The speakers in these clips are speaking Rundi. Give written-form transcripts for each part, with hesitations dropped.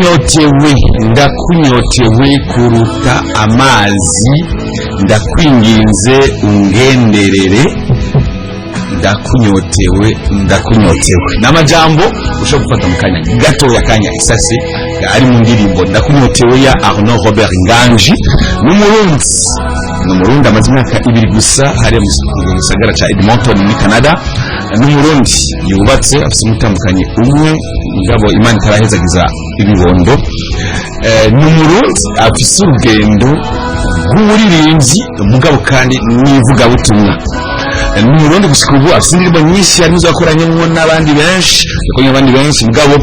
Ndakunyotewe, ndakunyotewe kuruta amazi, ndakwinginze ungenderere. Ndakunyotewe, ndakunyotewe ni amajambo ushobora gufata mu kanya gatoya, kanya isase, ari mu ndirimbo Ndakunyotewe ya Arnaud Robert Nganji. N'umurundi, ni umurundi amaze imyaka 2 gusa hariya mu gisagara ca Edmonton muri Canada. N'umurundi yubatse, afise umutambukanyi umwe, mugabo Imana itarahezagiza ibibondo. Ni umurundi afise urugendo rw'uburirimbyi, mugabo kandi n'ivugabutumwa. Ni umurundi gushika ubu afise indirimbo nyinshi, harimo izo yakoranyemwo n'abandi benshi, yakoranye n'abandi benshi, mugabo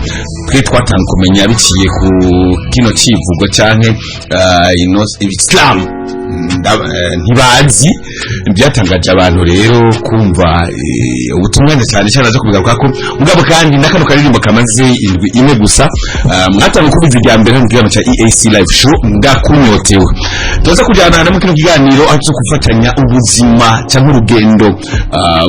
twe twatanga kumenya biciye ku kino civugo canke ino Islam. Ntibazi byatangaje abantu rero kumva ubutumwa cyane cyane aza kubigaruka ko, mugabo kandi n'akano karirimbo kamaze indwi imwe gusa. Mwatanga kubiza irya mbere mu kiganiro cya EAC Live Show Ndakunyotewe. Tuza kujyana na mu kino kiganiro aho tuza gufatanya ubuzima cyangwa urugendo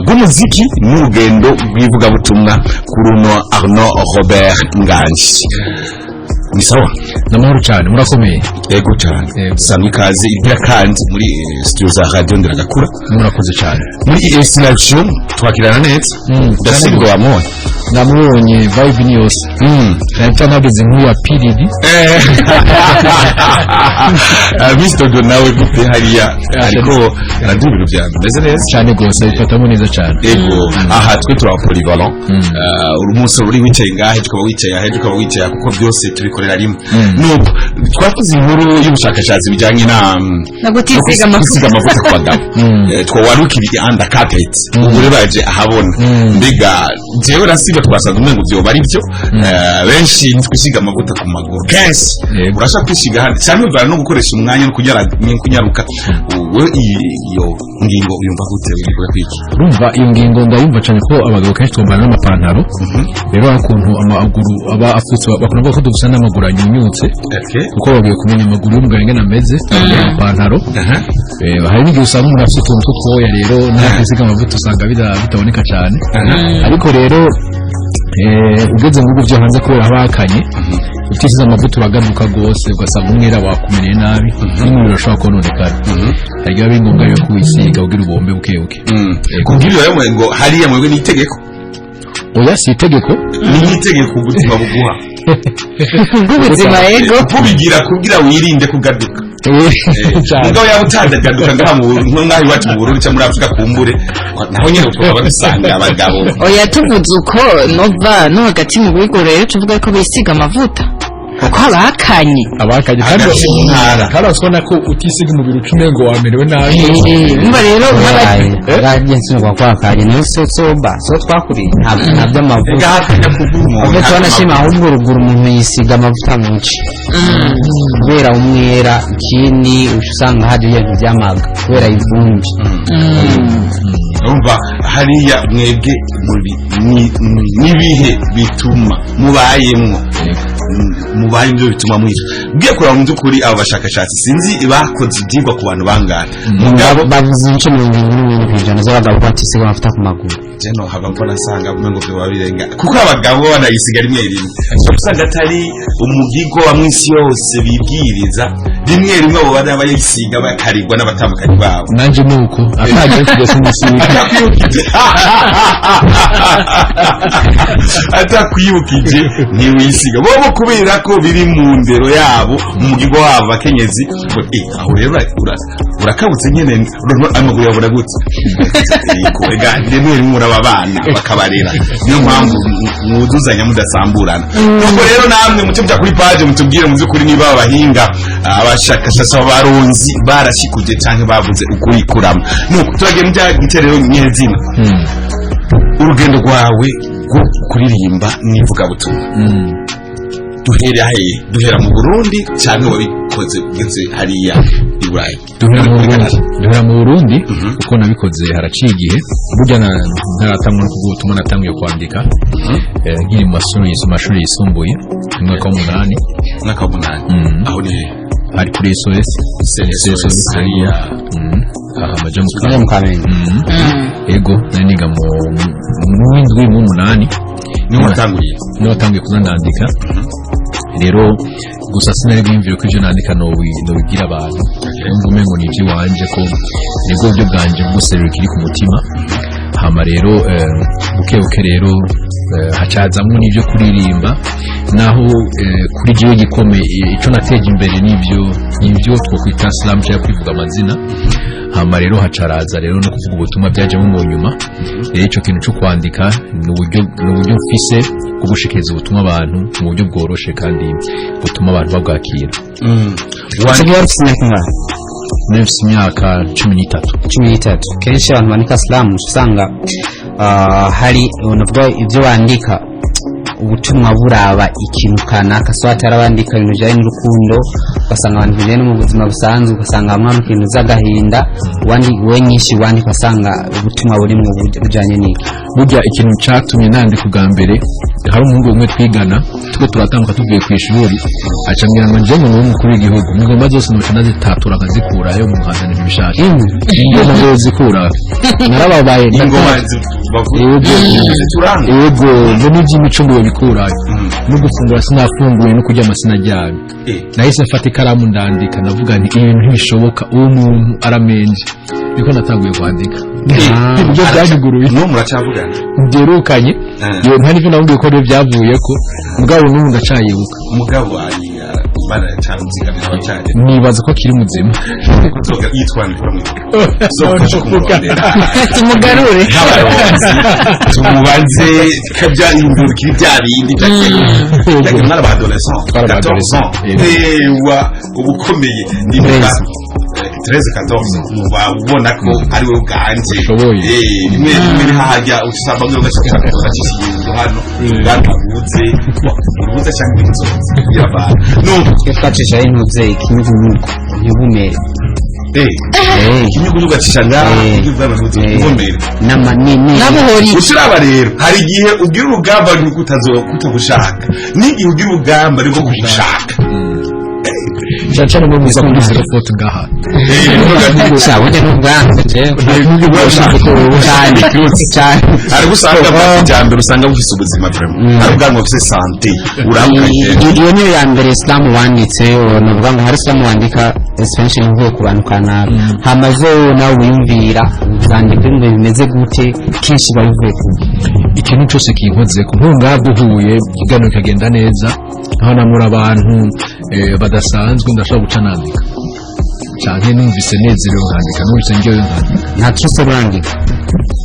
rw'umuziki n'urugendo rw'ivugabutumwa kuri uno Arnaud Robert Nganji. Ni sawa? Namahoro cyane, murakomeye? Yego cyane. Yego. Sangwa ikaze igira kandi muri studio za Radio Ndiragakura. Murakoze cyane. Muri EAC Live Show twakirana neza. Ndasigwa wamubonye? Namubonye, vibe ni yose. Nahita nageze nk'uya PDD. Miss Dodo nawe gute hariya, ariko araduha ibintu bya bimeze neza. Cyane rwose, abifatamo neza cyane. Ego, aha twe turi aba polyvalent. Uri umunsi uri wicaye ngahe, tukaba wicaye ahe, tukaba wicaye aha, kuko byose tubikorera rimwe. Nuko twakoze inkuru y'ubushakashatsi bijyanye na No kutisiga no amavuta. kwisiga amavuta ku bagabo. Twawarukiriye under carpet, ubu rero baje ahabona. Mbega jewe nasiga, twasanze umwe ngo vyoba ari byo. Benshi ntitwisiga amavuta ku maguru kenshi. Urashaka kwisiga ahandi cyangwa bivana no gukoresha umwanya no kunyaruka. Wowe iyo ngingo uyumva gute? Uyivuga kwiki? Urumva, iyo ngingo ndayumva cyane ko abagabo kenshi twambara n'amapantaro. Rero hari ukuntu amaguru aba afutse, bakunda kuvuga ko dusa n'amaguru anyunyutse, kuko bagiye kumenya amaguru y'umugabo ingene ameze amapantaro. Hari n'igihe usanga umuntu afite utuntu tw'utwoya, rero nta kwisiga amavuta usanga bitaboneka cyane. Ariko rero ugeze mu bihugu byo hanze, kubera haba hakanye, utisize amavuta uraganuka rwose, ugasanga umwera wakumereye nabi n'umubiri urashobora kononekara. Hari igihe biba biri ngombwa rero kuwisiga kugira ubombe buke buke. Kubwira rero ngo hariya mwebwe ni itegeko? Oya, si itegeko. Ni itegeko ubuzima buguha. Bw'ubuzima, yego. Kubigira kugira wirinde kugaduka. Cyane. Mugabo yaba utandagaduka ngaha mu nko ngaha iwacu mu Burundi cyangwa muri Afurika, kumbure naho nyine tukaba dusanga abagabo. Oya, tuvuze uko nova no hagati mu bihugu rero, tuvuga ko bisiga amavuta kuko abakanye. Abakanye kandi. Hagati mu ntara. Kandi urabona ko utisiga umubiri uca umengo wamerewe nabi. Umva rero Bwagenze kwa kwakanye niyo so soba so twakuriye nta by'amavuta. Gahakanya kubw'umuntu. Ahubwo turanashima, ahubwo ruguru umuntu yisiga amavuta menshi kubera umwera. Ikindi usanga hari ibintu by'amaga kubera ivumbi. Urumva hariya mwebwe muri n'ibihe bituma mubayemwo, mubaye ibyo bituma mwitwa bwiye kureba. Mu by'ukuri abo bashakashatsi sinzi bakoze ibyigwa ku bantu bangahe, mugabo Bavuze ibice 71% z'abagabo batisiga amavuta ku maguru. Jeno haba mbona asanga ngo byoba birenga, kuko abagabo banayisiga rimwe rimwe, usanga atari umugigo wa mwisi yose bibwiriza. Rimwe rimwe abo bana bayisiga bakarigwa n'abatandukanye babo. Nanjye ni uko, atagiye kujya sinisiga. Atakwibukije, atakwibukije ntiwisiga bobo, kubera ko biri mu ndero yabo, mu mugigo wabo abakenyezi ngo, aho rero urakabutse nyene, amaguru yawe uragutse. Ega rimwe rimwe muraba abana bakabarera, niyo mpamvu mwuzuzanya mudasamburana. Nuko rero namwe muce muja kuri page mutubwire mu by'ukuri niba abahinga, abashakashatsi, abaronzi barashikuje canke bavuze ukuri kurama. Nuko turagiye mu bya giterero nyezina, urugendo rwawe rwo kuririmba n'ivugabutumwa. Duhera hehe? Duhera mu Burundi canke wabikoze ugeze hariya i Burayi? Duhera mu Burundi, duhera mu Burundi, kuko nabikoze haraciye igihe. Burya ntaratangwa no kuvuga ubutumwa, natangiye kwandika nkiri mu mashuri yisumbuye, mu mwaka w'umunani. Mwaka w'umunani? Aho ni hehe? Hari kuri SOS. SOS hariya? Aha maja mu Maja mu Kamenge. Ego, nari niga mu w'indwi, mu w'umunani. Niho watanguriye? Niho watangiye kuza ndandika. Rero gusa sinari bwiyumvire ko ivyo nandika nobibwira abantu. Numva umengo ni ivy'iwanje, ko nibwo buryo bwanje bwo guserura ikiri ku mutima. Hama rero buke buke rero hacazamwo n'ivyo kuririmba, naho kuri jewe gikomeye ico nateje imbere n'ivyo twokwita slam cyangwa kwivuga amazina. Hama rero hacaraza rero no kuvuga ubutumwa byajemo mu nyuma. Rero ico kintu cyo kwandika ni uburyo mfise bwo gushikiriza ubutumwa abantu mu buryo bworoshe kandi butuma abantu babwakira. Icyo gihe wari ufite imyaka ingahe? Nari mfise imyaka 13. 13. Kenshi abantu bandika slam usanga hari navuga ibyo bandika ubutumwa buraba ikintu kanaka, so hatari abandika ibintu bijyanye n'urukundo, ugasanga abantu bijyanye no mu buzima busanzwe, ugasanga bamwe mu kintu z'agahinda, we nyinshi wandika usanga ubutumwa burimo bujyanye n'iki? Burya ikintu catumye nandika ubwa mbere, hari umuhungu umwe twigana, tuko turatambuka tuvuye ku ishuri, aca ambwira ngo nje ngo ni umukuru w'igihugu, ingoma zose noca ndazitatura nkazikurayo mu nkazanira ibishasha. Ingoma nzozikura, narababaye. Ingoma Yego. zituranga. Yego, ngo n'iby'imico ngo bikurayo, no gufungura sinafunguye, no kuryama sinaryamye. Nahise mfata ikaramu ndandika, ndavuga nti ibintu ntibishoboka, uwo muntu aramenje. Niko natanguye kwandika, nibyo byanyuguruye. N'uwo muracyavugana? Byerukanye. Yo nta nivyo namubwiye ko rero byavuye ko mugabo n'ubu ndacayibuka. Mugabo ari baracanzigamira abacyari. Nibaza ko akiri muzima. Kuzoga yitwa nde? Uzofasha kumurondera. Tumugarure. Nk'abaronzi tumubaze kabya ibintu kiri bya bindi bya kera. Bya mwari aba adolescent. Twari aba 14 ans. Ewa, ubukomeye nibuka 13 14 uba ubona ko ari we ubwanje. Ushoboye. Rimwe rimwe ni hahajya usanga bamwe bagashaka kugacisha ibintu hano, ubwanwa buze urubuze cyangwa inzozi y'abantu nuko. Twe twacishaho intuze ikinyugunyugu ntibumere. Ikinyugunyugu acisha ngaha kugira ubwanwa buze bubomere. Nama ni Nabuhori. Ushiraba rero hari igihe ugira urugamba rwo kutagushaka, n'igihe ugira urugamba rwo kugushaka. Cyane cyane muri muza kuri zero foto ngaha. Sha, burya n'ubwanwa jewe cyane cyane. Hari usanga bwa kijyambere, usanga bufise ubuzima vraiment, hari ubwanwa bufise santé urabukaje. Iyo niyo ya mbere slam wanditse, navuga ngo hari slam wandika especially mvuye ku bantu kanaka, hama zo nawe wiyumvira uzandika ibintu bimeze gute, kenshi biba bivuye ku Ikintu cyose kinkoze ku nkunga ngaha, duhuye ikiganiro kikagenda neza, nkaho namura abantu badasanzwe, ndashobora guca nandika, canke numvise nezerewe nkandika, numvise njyewe nkandika. Nta trust urandika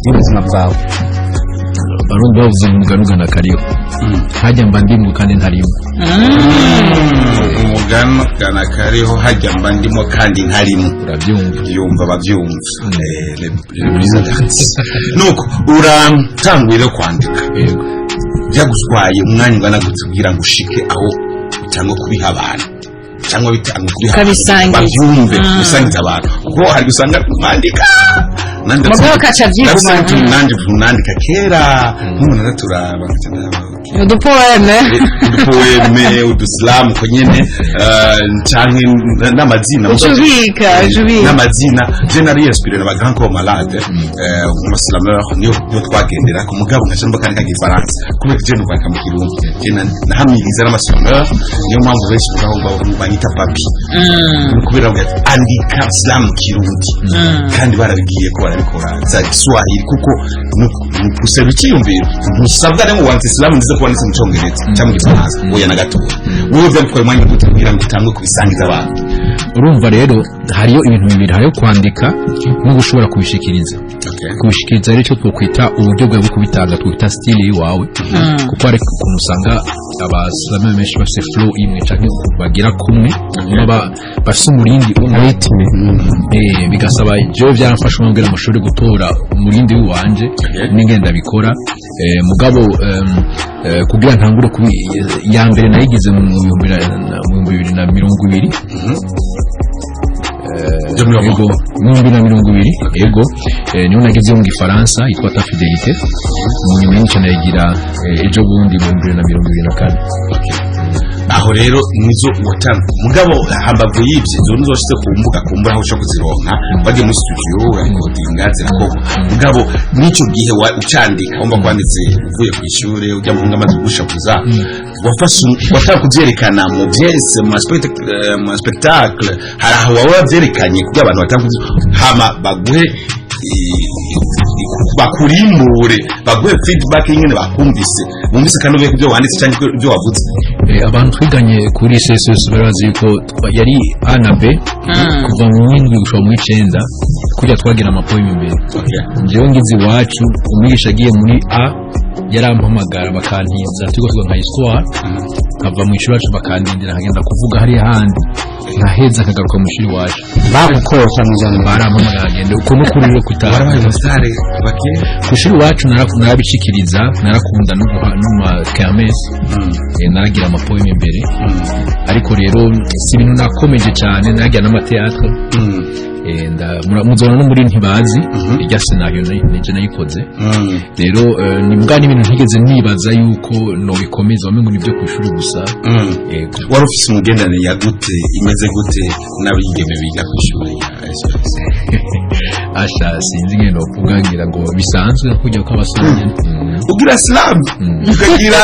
n'ubuzima bwawe? Barundi bavuze ngo umugani ugana kariho, hajya mba ndimwe kandi ntarimo. Umugani gana kariho, hajya mba ndimo kandi ntarimo. Urabyumva. Yumva babyumva. Les plus avertis. Nuko uratanguye rero kwandika. Yego. Byagutwaye umwanya ungana gute kugira ngo ushike aho cyangwa kubiha abantu cyangwa bitanga kubiha abantu Ukabisangiza. babyumve, ubisangiza abantu? Kuko hari gusanga mwandika nanjye. Mugabo ukaca abyigumana. Ndafise nanjye nandika kera nk'umuntu araturaba nkaca ndaba, okay. Udupoème. Udupoème, uduslam ko nyene, canke n'amazina. Ucubika, ucubika. N'amazina je nari inspiré na ba Grand Corps Malade, umuslameur niyo twagendera ku mugabo, nkaca mba kandi kagifaransa kubera je no kwandika mu Kirundi. Je nahamiriza n'amaslameur, niyo mpamvu benshi ngaho banyita papi. Ni kubera bavuga ati, andika slam mu Kirundi, kandi barabigiye ko barabikora za Kiswahili, kuko gusaba icyiyumviro ntusabwa rero ngo wanditse slam nziza ko wanditse mu Cyongereza cyangwa mu Gifaransa, oya na gatoya. Wowe byagutwaye umwanya gute kugira ngo utange kubisangiza abantu? Urumva rero hariyo ibintu bibiri: hariyo kwandika no gushobora kubishikiriza. Kubishikiriza rero icyo twokwita uburyo bwawe bwo kubitanga, twita style iwawe, kuko hari ukuntu usanga abaslameur benshi bafite flow imwe canke ukuntu bagira kumwe, bafise umurindi umwe Rythme. Bigasaba jewe byaramfasha kugira ngo nshobore gutora umurindi w'iwanje n'ingene ndabikora. Mugabo kugira ntangure kubi, ya mbere nayigize mu 2020. Yego, mu 2020, yego. Niho nagize mu Gifaransa yitwa Ta Fidélité. Mu nyuma y'icyo nayigira ejo bundi mu 2024. Aho rero nizo watanga, mugabo hambavu y'ibyo, izo nizo washize ku mbuga, kumbura aho ushobora kuzironka, wagiye muri studio urarecordinga, zirakorwa. Mugabo n'icyo gihe ucandika, wumva kwanditse uvuye ku ishure ujya mu amaze gushakuza, wafashe wataka kuvyerekana mu vyese, mu ma spectacle, hari aho waba wavyerekanye kugira abantu batanga hama baguhe bakurimbure, baguhe feedback nyine, bakumvise, bumvise kandi uvuye ku byo wanditse cyangwa ibyo wavuze? Abantu twiganye kuri CSS bari bazi yuko yari A na B kuva mu w'indwi gushika mu w'icenda, kurya twagira amapoème imbere. Njyewe ngize iwacu, umwigisha agiye muri A yarampamagara bakantiza, turiko twiga nka histoire, nkava mu ishuri iwacu bakandindira, nkagenda kuvuga hariya handi, nkaheza nkagaruka mu ishuri iwacu. Bagukosha mu ijambo. Barampamagara nkagenda, uko n'ukuri rero kutaha. Warabaye umusare bake. Ku ishuri iwacu narabishikiriza, narakunda no guha no mu ma kermesse, naragira amapoème imbere, ariko rero si ibintu nakomeje cyane. Naragira n'amathéâtre. Muzobona no muri ntibazi irya scénario nije nayikoze. Rero ni mbwa n'ibintu ntigeze nibaza yuko nobikomeza, wamengo ni byo ku ishuri gusa. Yego. Wari ufise umugenderanire ya gute, imeze gute n'abigeme biga ku ishuri ya SOS? Asha, sinzi ngene novuga, ngira ngo bisanzwe no kujya kw'abasore nyene. Ugira slam, ukagira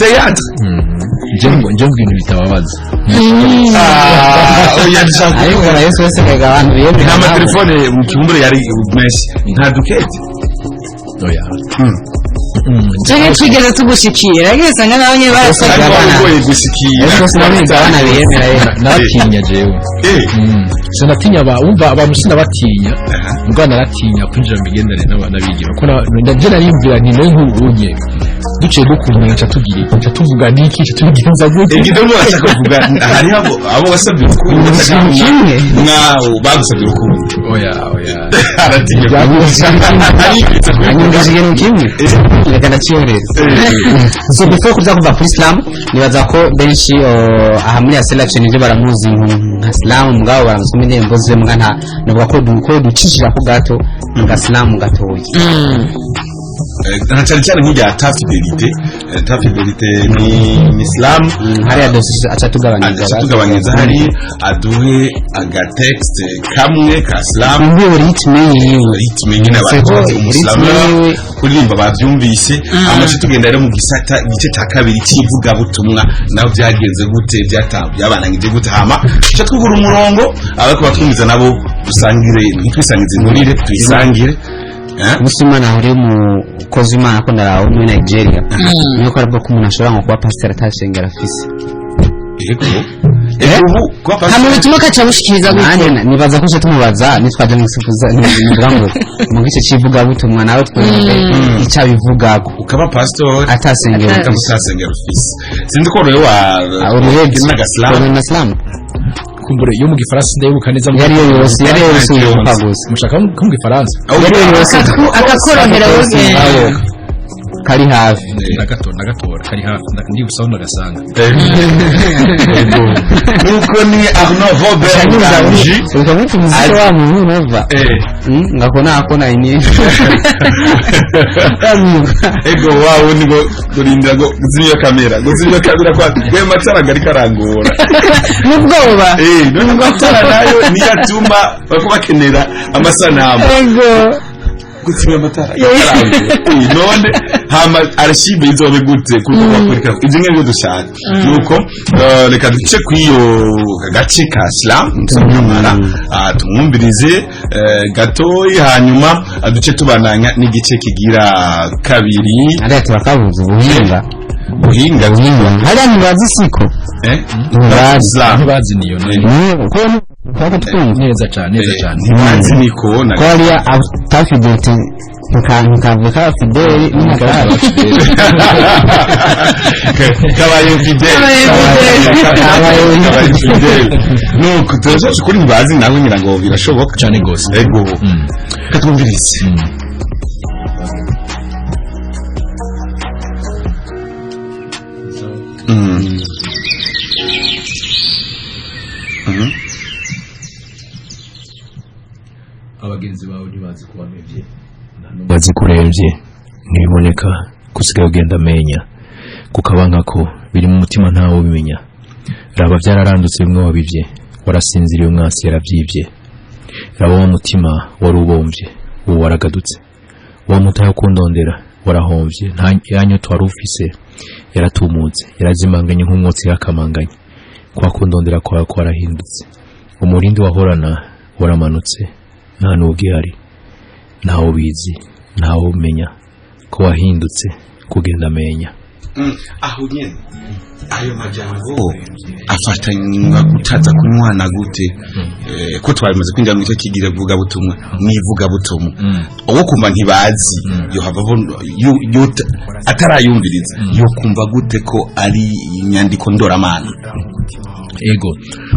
théâtre. Nje ngo ibintu bitababaza. Ah, oya, ndashaka Ariko kuvuga. na Yesu wese mbega abantu biyemera Nta nabo. matelefone mu kibumbiro yari menshi, nta dukete? Oya. Canke twigeze tugushikira, ariko usanga nawe nyene barasabye. Ariko Abana. ugoye gushikira. Yesu wese nawe abana biyemera ye. Naratinya jewe. Sinatinya aba, wumva abantu sinabatinya, mbwa naratinya kwinjira mu migenderanire n'abigira, ko nje nariyumvira nti nawe nk'ubunye duciye dukundana, nca tugira iki, nca tuvuga niki, nca tubigenza gute? Igitabo bashaka kuvuga, hariho abo wasabye urukundo? Kimwe. Mwawo bagusabye urukundo? Oya, oya. Aratinya aribitse. Anyumvise ikintu kimwe, reka ndaciyoreza. So before kuza kuva kuri slam, nibaza ko benshi aha muri Aselaction nivyo baramuzi nka slam, mugabo baramusoma indirimbo ziwe, muga nta navuga ko ko ducishira ko gato mu ga slam gatoya. Na cyane cyane nk'irya ta fidélité. Ta fidélité ni slam. Hariya dosiye aca tugabanyiriza. Aca tugabanyiriza hari aduhe agatexte kamwe ka slam. Umve rythme yiwe. Rythme nyine abantu Seko, bazi umusilamu rythme yiwe. kuririmba bavyumvise. Amace tugenda rero mu gisata, igice cya kabiri cy'ivugabutumwa, naho byagenze gute, byabanangije gute, hama tuca twugura umurongo abariko batwumviza nabo dusangire, ntitwisangize inturire, tuyisangire. Eh? Umunsi w'Imana hari umukozi w'Imana akunda wo muri Nigeria, niyo ko aravuga ko umuntu ashobora nko kuba pasiteri atashengera afise. Yego. Ego, ubu kuba Hama pastor. ubutumwa kaca bushikiriza gute? Nanjye nibaza ko tumubaza nitwaje mu isufuza, nivuga ngo mu gice cy'ivugabutumwa nawe twumve icyo abivugako. Ukaba pastor atasengera ukaba afise. utasengera ufise, sinzi ko rero wa Ururebye n'agasilamu. na slam. Kumbure yo mu gifaransa ndayibuka neza. Iyo ariyo yose, iyo ariyo yose wibuka gusa. Mushaka ko mu gifaransa? Iyo ariyo yose. Akakorohera wowe. Kari hafi. Ndagatora, ndagatora, kari hafi, ndibusaho ndagasanga. Ego, nuko ni Arnaud Robert Nganji. Ukamupfumuziko wa muntu nova ngakona akona ini. Ego, wawe ni ngo kurindira ngo zimya kamera, ngo zimya kamera kwa gwe matara gari karangora. N'ubwoba. None amatara nayo niyo atuma bako bakenera amasanamu. Ego. Gutsimya amatara karangora. None hama archive izobe gute kuko bakurikira ibyo ngibyo dushaka? Nuko reka duce kw'iyo gace ka slam nsomyamara, tumwumvirize gatoyi, hanyuma duce tubananya n'igice kigira kabiri. Hariya turakabuze ubuhinga. Buhinga. Ubuhinga hariya ntibazi siko. Ntibazi. Slam. Ntibazi niyo. Ko twaka twumva. Neza cyane, neza cyane. Ntibazi niko na Ko hariya atafidete ntukavuga ka fideli n'akari. Kabaye fidèle. Kabaye. Kabaye fidèle. Nuko turashobora kuri ntibazi nawe, ngira ngo birashoboka. Cyane gose. Ego, katwumvirize. Abagenzi bawe ntibazi ko wamevye, bazi kuremvye, ntibiboneka ko usigaye ugenda amenya kukaba nkako. Biri mu mutima, ntawe ubimenya. Raba byararandutse bimwe wabivye, warasinziriye, umwansi yaravyivye. Raba wa mutima wari ubomvye, ubu waragadutse. Wa mutahe kundondera warahomvye, nta yanyota wari ufise yaratumutse, yarazimanganye nk'umwotsi yakamanganye. Kwa kundondera kwawe kwarahindutse, umurindi wahorana waramanutse, nta n'ugihari, ntawe ubizi, ntawe umenya ko wahindutse kugenda amenya. Aho nyene ayo majambo afatanywa gutaza kunywana gute? Ko twarimaze kwinjira mu cyo kigira vuga butumwa nivuga butumwa, uwo kumva ntibazi yo hava atarayumviriza, yo kumva gute ko ari inyandiko ndoramana? Ego,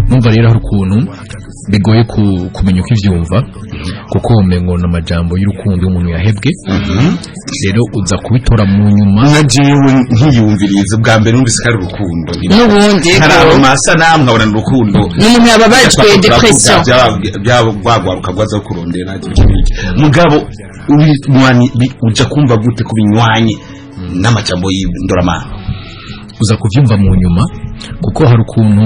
numva rero hari ukuntu bigoye kumenya uko ivyumva, kuko umengo ni amajambo y'urukundo y'umuntu yahebwe. Rero uza kubitora mu nyuma. Nka jewe nkiyumviriza ubwa mbere, numvise ko ari urukundo. N'ubundi, ego. Nkaraba amasanamu nkabona ni urukundo. N'umuntu yababajwe, dépression. Byagwaruka gwaza kurondera iki n'iki, mugabo ubinywanye uja kumva gute kubinywanye n'amajambo y'indoramana? Uza kuvyumva mu nyuma, kuko hari ukuntu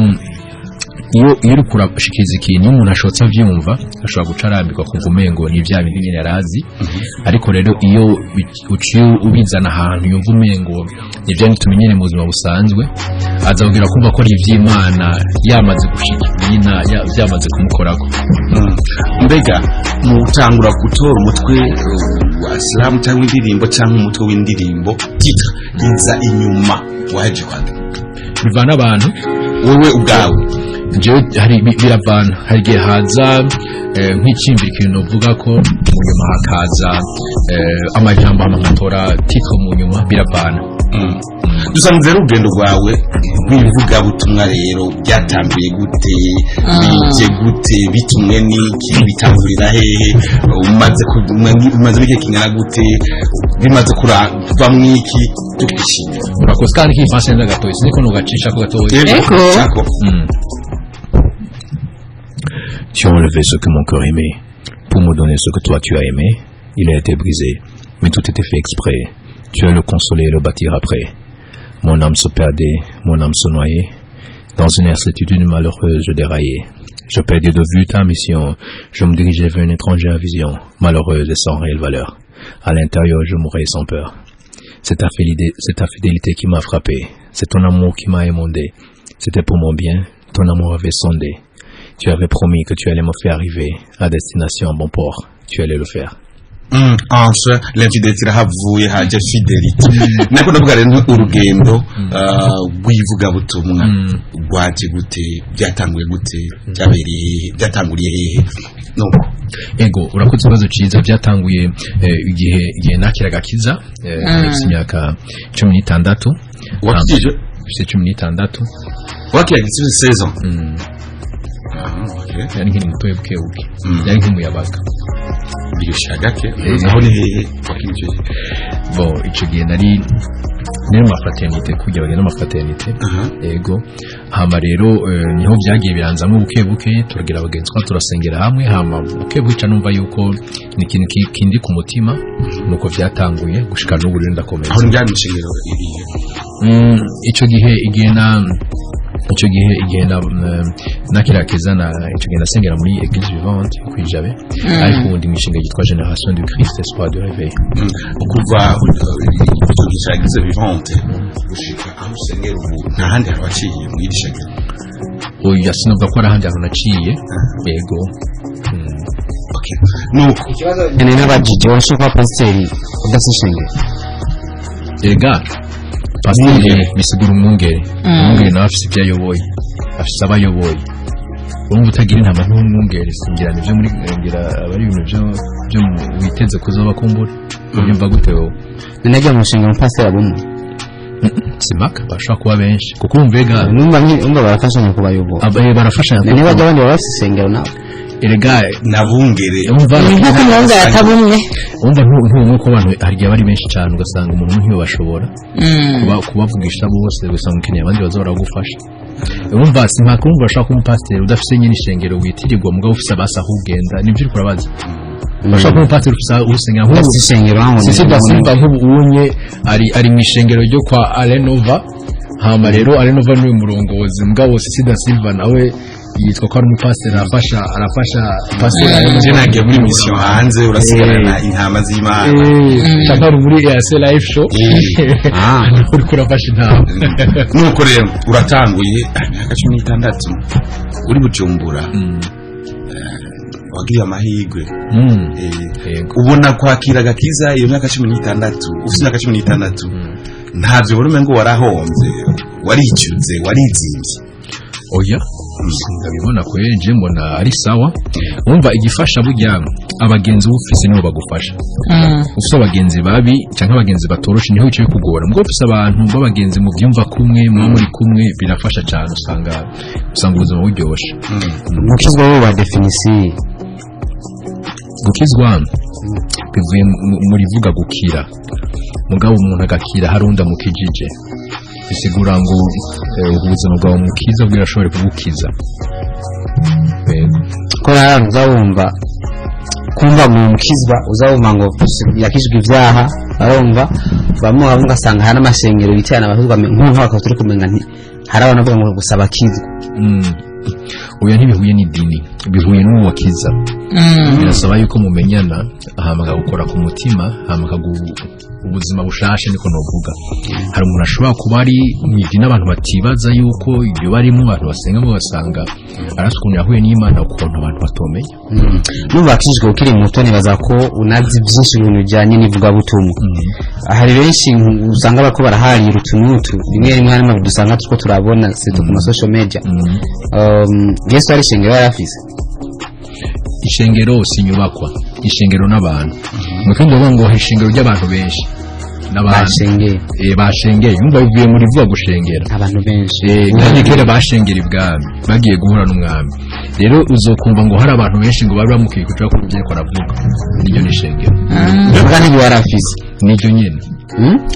iyo uriko urashikiriza ikintu, iyo umuntu ashotse avyumva ashobora guca arambirwa, kumva umengo ni vya bindi nyene yarazi. Ariko rero iyo uciye ubizana ahantu yumva umengo ni vya bindi tumenyere mu buzima busanzwe, aza kugira kumva ko ari ivy'Imana yamaze gushika nyina vyamaze kumukorako. Mbega mu gutangura gutora umutwe wa slam cyangwa indirimbo, cyangwa umutwe w'indirimbo, titre iza inyuma waje kwandika? Bivana abantu. Wowe ubwawe? Jewe hari biravana, hari igihe haza nk'ikiyumviro, ikintu uvuga ko mu nyuma hakaza amajambo, hama nkatora titre mu nyuma. Biravana. Dusanze rero urugendo rwawe rw'ivugabutumwa rero byatanguye gute, bije gute, bitumwe n'iki, bitangurira hehe, umaze igihe kingana gute, bimaze kuva mw'iki? Tukwishimiye. Urakoze. Kandi k'igifaransa neza gatoya, sinzi ko nugacisha ko gatoya. Ego. Chako. Tu as enlevé ce que mon cœur aimait pour me donner ce que toi tu as aimé. Il a été brisé, mais tout était fait exprès. Tu as le consoler et le bâtir après. Mon âme se perdait, mon âme se noyait. Dans une incertitude malheureuse, je déraillais. Je perdais de vue ta mission. Je me dirigeais vers une étrangère vision, malheureuse et sans réelle valeur. À l'intérieur, je mourais sans peur. C'est ta fidélité qui m'a frappé. C'est ton amour qui m'a émondé. C'était pour mon bien. Ton amour avait sondé. Tu avais promis que tu allais me faire arriver à destination en bon port. Tu allais le faire. Enfin, l'infidélité irahavuye, haje fidélité. Nako ndavuga rero, urugendo rw'ivugabutumwa rwaje gute, byatanguye gute, byabereye hehe, byatanguriye hehe, nuko? Ego, urakoze, ikibazo ciza. Byatanguye igihe nakiraga kiza, mfise imyaka 16. Wakijije? Mfise 16. Wakiraga igisubizo 16 ans? Ah, okay. Yari nkiri mutoya buke buke, yari nk'umuyabaga. Birusha gake aho ni hehe wakijije? Bon, ico gihe nari mu ma fraternité, kujya bagenda mu ma fraternité. Ego, hama rero niho byagiye biranzamo buke buke, turagira abagenzi twa turasengera hamwe, hama buke buke ca numva yuko ni ikintu kindi ku mutima. Nuko vyatanguye gushika n'ubu rero ndakomeza. Aho ni byari mu ishengero irihe? Ico gihe igihe na nakirakeza na ico gihe nasengera muri Église Vivante kwijabe, ariko ubundi mu ishinga ryitwa Génération du Christ Espoir de Réveil. Kuva icyo gihe cya Église Vivante gushika aho usengera ubu, nta handi hantu waciye mu iri shengero? Oya, sinavuga ko ari ahandi hantu naciye, yego. Okay, nuko. Nyene n'abajije, washobora kuba pasiteri udafise ishengero? Erega pasiteri bisigura umwungere. Umwungere nawe afise ibyo ayoboye, afise abo ayoboye. Urumva utagira intama nk'umwungere, singira nivyo muri ngira aba ari ibintu byo witeze kuzoba kumbura. Ubyumva gute wowe? Ninagiye mu shengero umupasiteri abumwe? Simaka, bashobora kuba benshi, kuko urumva ega Numva barafashanya kubayobora. Barafashanya. None bajya abandi baba bafise isengero nabo? Erega nabungere. Umva. Nk'uko umwungere ataba umwe. Umva, ntumwe ko abantu hari igihe bari benshi cyane, ugasanga umuntu umwe ntibashobora kubavugisha bose, ugasanga ukeneye abandi baza baragufasha. Urumva simpaka, urumva bashaka kuba umupasiteri udafise nyine ishengero witirirwa, mugabo ufise abasi aho ugenda. Nibyo uriko urabaza, bashaka kuba umupasiteri ufise aho usengera nk'ubu. Udafise ishengero aho? Sisi da Silva nk'ubu unye ari mu ishengero ryo kwa Alenova. Hama rero ari nova n'uyu murongozi, mugabo Sisi da Silva nawe yitwa ko ari umupasiteri, arafasha pasiteri. Je nagiye muri mission hanze, urasigarana intama z'Imana. Cyangwa ari muri EAC Live Show. Ah. Uriko urafasha intama. Nuko rero uratanguye imyaka 16 uri Bujumbura, wagiriye amahirwe. Yego. Ubona kwakira agakiza iyo myaka 16, ufite imyaka 16, ntavyo ubona umengo warahombye, waricuze, warizimvye? Oya, ndabibona kweri, je mbona ari sawa. Wumva igifasha burya abagenzi uba ufise nibo bagufasha. Ufise abagenzi babi canke abagenzi batoroshe, niho bicaye kugora. Mugabo ufise abantu b'abagenzi mu byumva kumwe, muba muri kumwe, birafasha cane, usanga ubuzima buryoshe. Gukizwa wowe wa définir? Gukizwa bivuye mu rivuga gukira, mugabo umuntu agakira hari undi amukijije, bisigura ngo ubuzima bwawe mukiza bwira ashobore kugukiza. Yego. Ko hari abantu uzabumva kumva mu mukizwa, uzabumva ngo yakijwe ibyaha, barumva bamwe bamwe, ugasanga hari n'amashengero bicarana abakizwa nk'uko turi kumenya nti hari abantu bavuga ngo gusa bakizwa. Oya, ntibihuye n'idini, bihuye n'uwo wakiza. Birasaba yuko mumenyana, hama akagukora ku mutima, hama akaguha ubuzima bushasha, niko novuga. Hari umuntu ashobora kuba ari mu idini abantu batibaza yuko ibyo barimo, abantu basengamo, basanga arasi ukuntu yahuye n'Imana, ukuntu abantu batomenya. Numva wakijijwe ukiri muto, nibaza ko unazi byinshi ibintu bijyanye n'ivugabutumwa. Hari benshi usanga bariko baraharira utu n'utu, rimwe rimwe harimo dusanga turiko turabona surtout ku ma social media. Yesu hari ishengero yari afise? Ishengero si inyubakwa, ishengero n'abantu. Mu kindi bavuga ngo hari ishengero ry'abantu benshi n'abantu Bashengeye. Bashengeye, yumva bivuye muri vuga gushengera. Abantu benshi. Kandi kera bashengera ibwami bagiye guhura n'umwami. Rero uzokumva ngo hari abantu benshi ngo bari bamukikuje ko ibyo ariko aravuga, niryo ni ishengero. Vuga n'ibyo yari afise. Niryo nyene.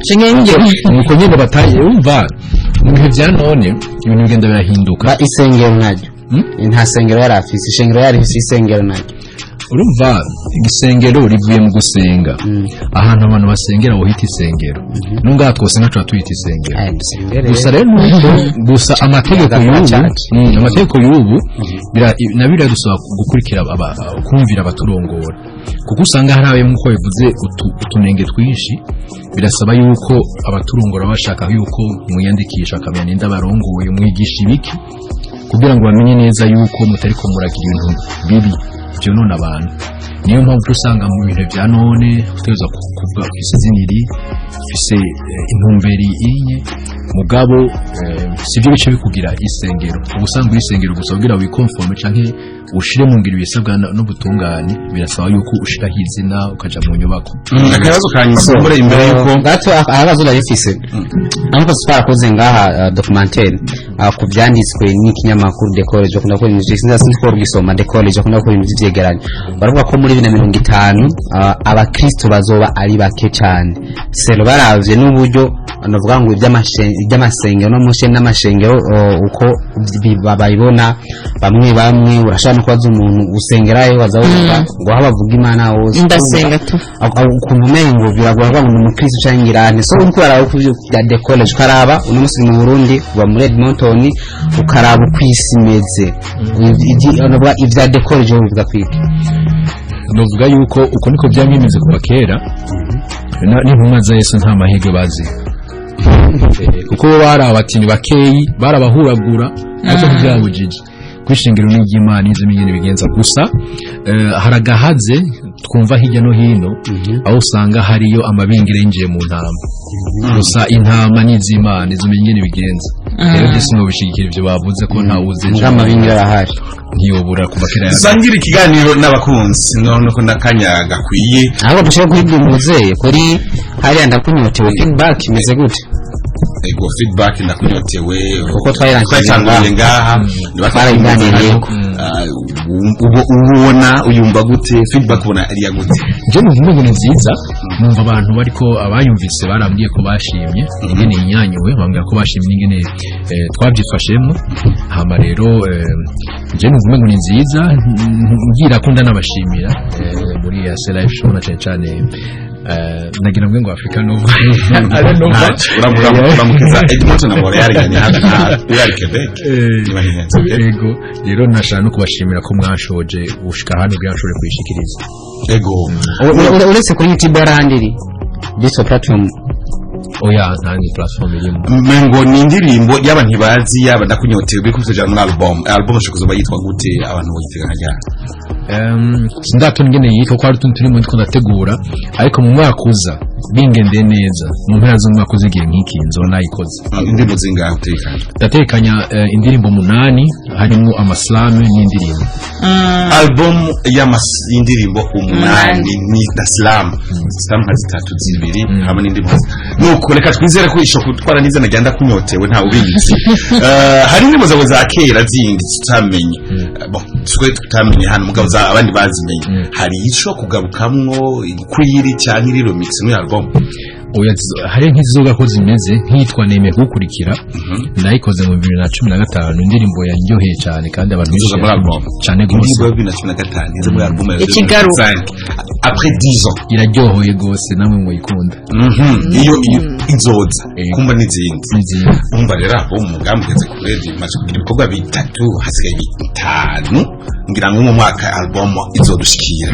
Shengero n'iryo. Nuko nyene bataye. Umva, mu bihe vya none ibintu bigenda birahinduka. Ba isengero naryo? Hmm? Nta sengero yari afise, ishengero yari afise, isengero naryo? Urumva isengero rivuye mu gusenga. Ahantu abantu basengera wohita isengero, nungaha twosenga tuba tuyita isengero. Aya dusengere. Gusa rero nuko gusa amategeko Agakora y'ubu church. Amategeko y'ubu nabyo biradusaba gukurikira kumvira abaturongora, kuko usanga hari ayo nk'uko bivuze utunenge twinshi. Birasaba yuko abaturongora bashaka yuko mwiyandikisha, akamenya ninde abarongoye, mwigisha ibiki, kugira ngo bamenye neza yuko mutariko muragira ibintu bibi byonona abantu. Niyo mpamvu usanga mu bintu bya none utegerezwa kuvuga ufise izina iri, ufise intumbero inye, mugabo sibyo bice bikugira isengero. Uba usanga uri isengero gusa kugira wikonforme canke ushire mu ngiro ibisabwa n'ubutungane. Birasaba yuko ushiraho izina, ukaja mu nyubako. Akabazo kanyuma kumbure imbere yuko Gato, akabazo narifise ariko twarakoze ngaha documentaire ku byanditswe n'ikinyamakuru The College bakunda gukora ibintu, sinzi ko gisoma The College, bakunda gukora ibintu by'ivyegeranyo. Baravuga ko muri 2050 abakristo bazoba ari bake cyane, sero baravye n'uburyo navuga ngo iby'amasengero no mushe n'amashengero uko bayibona bamwe bamwe. Urashobora no kubaza umuntu usengerayo, waza wumva ngo aho bavuga Imana hose. Ndasenga tu. Ukuntu umengo biragora kuvuga ngo ni umukristo canke ngirante. So uriko uraraba uko ivyo bya The College, ukaraba uno munsi mu Burundi, uba muri Edmonton, ukaraba uko isi imeze. Navuga ivya The College bivuga kwiki? Novuga yuko uko niko byari bimeze kuva kera. N'intumwa za Yesu nta mahirwe bazi, kuko bo bari abatini bakeyi, barabahuragura, ariko ntibyabujije kwishingiro n'iry'Imana izi ingene bigenza. Gusa hari agahaze twumva hirya no hino, aho usanga hariyo amabingira yinjiye mu ntama. Gusa intama ni iz'Imana, izo ingene bigenza. Rero byose nobishigikira ibyo bavuze ko ntawuze. Mbwa amabingira arahari. Ntiyobura kuva kera. Dusangire ikiganiro n'abakunzi none ko n'akanya gakwiye. Ahubwo dushobora kuri kuri hariya ndakunyotewe, feedback imeze gute? Ego, feedback ndakunyotewe. Kuko twayirangije. Twayitanguriye ngaha. Twarayiganiriyeko. Ubu ubona uyumva gute? Feedback ubona ari iya gute? Je numva umengo ni nziza. Numva abantu bariko abayumvise barambwiye ko bashimye ingene inyanyuwe, bambwira ko bashimye ingene twabyifashemo. Hama rero je numva umengo ni nziza, ngira ko ndanabashimira muri ya Live Show na cyane cyane. Nagira mwe ngo Africa Nova, I don't know. Uramukiza Edmonton na Montreal nyine hano na Quebec, niba ntihenze. Ego, rero nashaka no kubashimira ko mwashoje gushika hano kugira ngo nshobore kuyishikiriza. Ego. Uretse kuri YouTube, yarahandi iri digital platform? Oya, nta yindi platform irimo. Mengo ni indirimbo yaba ntibazi, yaba ndakunyotewe, biri kuja muri album. Album ishobora kuzoba yitwa gute? Abantu boyitega nka ryari? Sindatona ingene yitwa ko hari utundi turimo ndiko ndategura, ariko mu mwaka uza bingendeye neza, mu mpera z'umwaka uza, igihe nk'iki nzoba nayikoze. Indirimbo zingahe utekanye? Ndatekanya indirimbo munani, harimo amaslame n'indirimbo. Album y'indirimbo umunani ni na slam, slam nka zitatu, zibiri, hamwe n'indirimbo. Nuko reka twizere ko ishobora gutwara n'izina rya ndakunyotewe, ntawe ubizi. Hari indirimbo zawe za kera zindi tutamenye. Bon, twe tutamenye hano, mugabo za abandi bazimenye. Hari ico kugarukamwo kwiri cyangwa iri remix muri album? Oya, hari nk'izizoga ko zimeze nk'iyitwa Nemeye kugukurikira, nayikoze mu 2015, indirimbo yaryoheye cyane kandi abantu benshi Izoza muri album? Cyane Indirimbo gose. ya 2015 izo muri album ya Ikigaruka. 2025, après 10 ans? Iraryohoye gose, namwe muyikunda. Iyo inzoza kumva n'izindi? N'izindi. Umva rero, aho umugambi ugeze kure, bimaze kugira ibikorwa bitatu, hasigaye bitanu, ngira ngo mu mwaka album izodushikira.